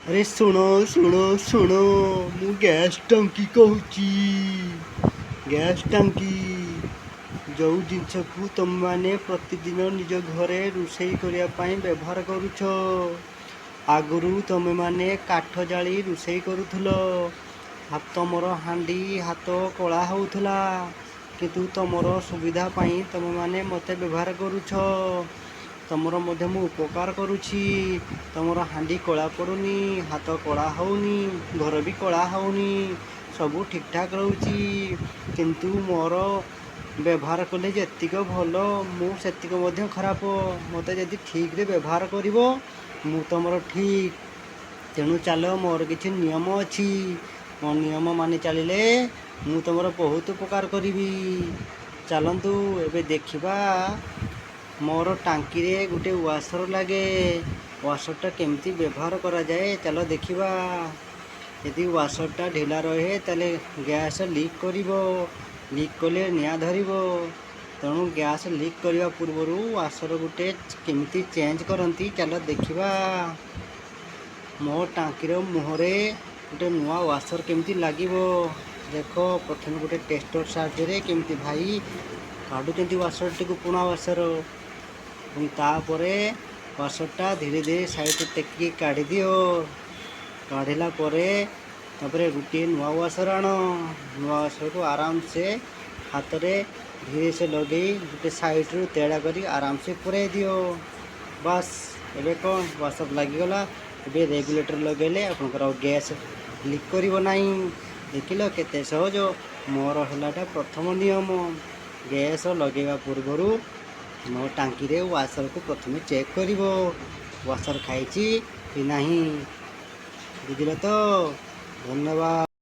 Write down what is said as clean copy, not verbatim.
ଆରେ ଶୁଣ ଶୁଣ ଶୁଣ, ମୁଁ ଗ୍ୟାସ୍ ଟାଙ୍କି କହୁଛି। ଗ୍ୟାସ୍ ଟାଙ୍କି ଯେଉଁ ଜିନିଷକୁ ତୁମେମାନେ ପ୍ରତିଦିନ ନିଜ ଘରେ ରୋଷେଇ କରିବା ପାଇଁ ବ୍ୟବହାର କରୁଛ। ଆଗରୁ ତୁମେମାନେ କାଠ ଜାଳି ରୋଷେଇ କରୁଥିଲ, ତମର ହାଣ୍ଡି ହାତ କଳା ହେଉଥିଲା। କିନ୍ତୁ ତୁମର ସୁବିଧା ପାଇଁ ତୁମେମାନେ ମୋତେ ବ୍ୟବହାର କରୁଛ। ତୁମର ମଧ୍ୟ ମୁଁ ଉପକାର କରୁଛି। ତୁମର ହାଣ୍ଡି କଳା ପଡ଼ୁନି, ହାତ କଳା ହେଉନି, ଘର ବି କଳା ହେଉନି, ସବୁ ଠିକ୍ଠାକ୍ ରହୁଛି। କିନ୍ତୁ ମୋର ବ୍ୟବହାର କଲେ ଯେତିକ ଭଲ, ମୁଁ ସେତିକ ମଧ୍ୟ ଖରାପ। ମୋତେ ଯଦି ଠିକ୍ରେ ବ୍ୟବହାର କରିବ, ମୁଁ ତୁମର ଠିକ୍। ତେଣୁ ଚାଲ, ମୋର କିଛି ନିୟମ ଅଛି। ମୋ ନିୟମ ମାନି ଚାଲିଲେ ମୁଁ ତୁମର ବହୁତ ଉପକାର କରିବି। ଚାଲନ୍ତୁ ଏବେ ଦେଖିବା, ମୋର ଟାଙ୍କିରେ ଗୋଟେ ୱାସର୍ ଲାଗେ। ୱାସର୍ଟା କେମିତି ବ୍ୟବହାର କରାଯାଏ, ଚାଲ ଦେଖିବା। ଯଦି ୱାସର୍ଟା ଢିଲା ରହେ, ତାହେଲେ ଗ୍ୟାସ୍ ଲିକ୍ କରିବ। ଲିକ୍ କଲେ ନିଆଁ ଧରିବ। ତେଣୁ ଗ୍ୟାସ୍ ଲିକ୍ କରିବା ପୂର୍ବରୁ ୱାସର୍ ଗୋଟେ କେମିତି ଚେଞ୍ଜ କରନ୍ତି, ଚାଲ ଦେଖିବା। ମୋ ଟାଙ୍କିର ମୁହଁରେ ଗୋଟେ ନୂଆ ୱାସର୍ କେମିତି ଲାଗିବ, ଦେଖ। ପ୍ରଥମେ ଗୋଟେ ଟେଷ୍ଟର ସାହାଯ୍ୟରେ କେମିତି ଭାଇ କାଢ଼ୁଛନ୍ତି ୱାସର୍ଟିକୁ, ପୁରୁଣା ୱାସର୍, ଏବଂ ତାପରେ ୱାସର୍ଟା ଧୀରେ ଧୀରେ ସାଇଡ଼୍ ଟେକିକି କାଢ଼ିଦିଅ। କାଢ଼ିଲା ପରେ ତାପରେ ଗୋଟିଏ ନୂଆ ୱାସର୍ ଆଣ। ନୂଆ ୱାସର୍କୁ ଆରାମସେ ହାତରେ ଧୀରେ ସେ ଲଗେଇ ଗୋଟେ ସାଇଡ଼୍ରୁ ତେଢ଼ା କରି ଆରାମସେ ପୂରାଇ ଦିଅ। ବାସ୍, ଏବେ କ'ଣ ୱାସର୍ ଲାଗିଗଲା। ଏବେ ରେଗୁଲେଟର୍ ଲଗେଇଲେ ଆପଣଙ୍କର ଆଉ ଗ୍ୟାସ୍ ଲିକ୍ କରିବ ନାହିଁ। ଦେଖିଲ କେତେ ସହଜ? ମୋର ହେଲା ଏଟା ପ୍ରଥମ ନିୟମ। ଗ୍ୟାସ୍ ଲଗେଇବା ପୂର୍ବରୁ ମୋ ଟାଙ୍କିରେ ୱାସର୍କୁ ପ୍ରଥମେ ଚେକ୍ କରିବ, ୱାସର୍ ଖାଇଛି କି ନାହିଁ। ବୁଝିଲ ତ? ଧନ୍ୟବାଦ।